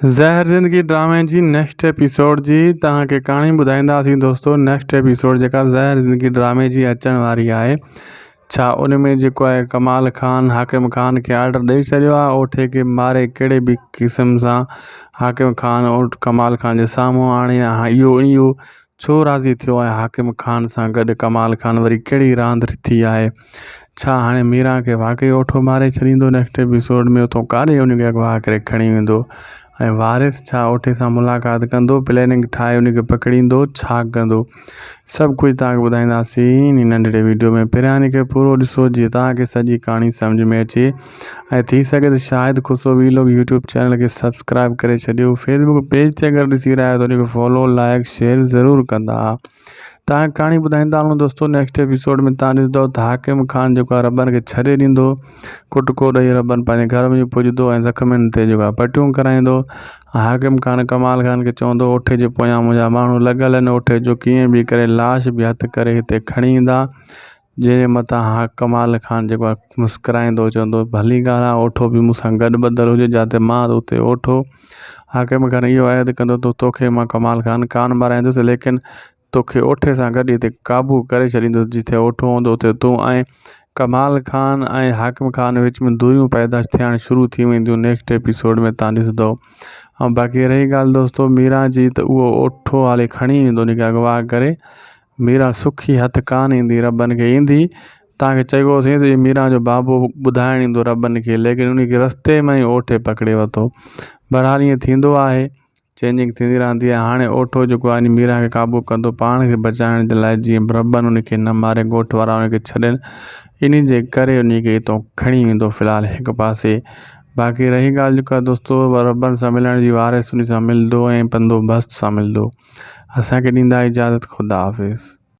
زهر زندگي ڊرامي جي نيڪسٽ ايپيسوڊ جي توهان کي ڪهاڻي ٻڌائينداسين دوستو نيڪسٽ ايپيسوڊ جيڪا زهر زندگي ڊرامي جي اچڻ واري آهي ڇا ان ۾ جيڪو آهي ڪمال خان حاڪم خان کي آرڊر ڏئي ڇڏيو آهي اوٺي کي ماري ڪهڙي به قسم سان حاڪم خان ڪمال خان جي سامهون آڻي اهو اهو ڇو راضي ٿيو آهي حاڪم خان سان گڏ ڪمال خان وري ڪهڙي راند رٿي آهي ڇا هاڻي ميران کي واقعي اوٺو ماري ڇڏيندو نيڪسٽ ايپيسوڊ ۾ اتو ڪاڏي ان کي اغوا ڪري کڻي ويندو ۽ وارث ڇا اوٺي سان ملاقات ڪندو پلاننگ ٺاهي ان کي پڪڙيندو ڇا ڪندو سڀ ڪجهه توهان کي ٻڌائينداسين ان ننڍڙي ويڊيو ۾ پهريان ان کي پورو ڏسو جيئن توهان کي سڄي ڪهاڻي سمجهه ۾ اچي ۽ ٿي سگهي ته Shahid Khusro vlog YouTube channel کي سبسڪرائب ڪري ڇڏيو فيسبوڪ پيج تي اگر ڏسي رهيا آهيو ته ان کي فالو لائڪ شيئر ضرور ڪندا تان ڪهاڻي ٻڌائيندا هلون دوستو نيڪسٽ ايپيسوڊ ۾ تان ڏسندو ته حاڪم خان جيڪو آهي ربن کي ڇڏي ڏيندو ڪٽڪو ڏئي ربن پنهنجي گهر وڃي پڄندو ۽ زخمين تي جيڪو آهي پٽيون ڪرائيندو حاڪم خان ڪمال خان کي چوندو اوٺي جي پويان منهنجا ماڻهو لڳل آهن اوٺي جو ڪيئن به ڪري لاش به هٿ ڪري هتي کڻي ايندا جنهن جي مٿان ها ڪمال خان جيڪو آهي مسڪرائيندو چوندو ڀلي ڳالهه آهي اوٺو به مون سان گڏ ٻڌل هجي جاتي مان ته اتي اوٺو. حاڪم خان اهو عهد ڪندو ته توکي مان ڪمال خان ڪانه مارائيندس ليڪن توکي اوٺي سان گڏ هتي قابو ڪري ڇڏيندس جتي اوٺو هوندو اتي تون ۽ ڪمال خان ۽ حاڪم خان وچ ۾ دوريون پيدا ٿيڻ شروع ٿي وينديون نيڪسٽ ايپيسوڊ ۾ تان ڏسندو ۽ باقي رهي ڳالهه دوستو ميران جي ته اهو اوٺو هالي کڻي ويندو ان کي اغوا ڪري ميران سکي هٿ ڪانه ايندي ربن کي ايندي. توهان کي چيو هوسين ته اهو ميران جو بابو ٻڌائڻ ايندو ربن کي ليڪن انهي کي رستي ۾ ئي اوٺي پڪڙي ورتو. بهرحال ائين ٿيندو آهي. چينجنگ ٿيندي رهندي آهي. هاڻي اوٺو جيڪو آهي ميران کي قابو ڪندو پاڻ کي بچائڻ جي لاء جيئن ربن ان کي نه ماري ڳوٺ وارا ان کي ڇڏين انهي جي ڪري انهي کي اتو کڻي ويندو في الحال هڪ پاسي باقي رهي ڳالهه جيڪا دوستو ربن سان ملڻ جي وارث انهي سان ملندو ۽ بندوبست سان ملندو. اسان کي ڏيندا اجازت خدا حافظ.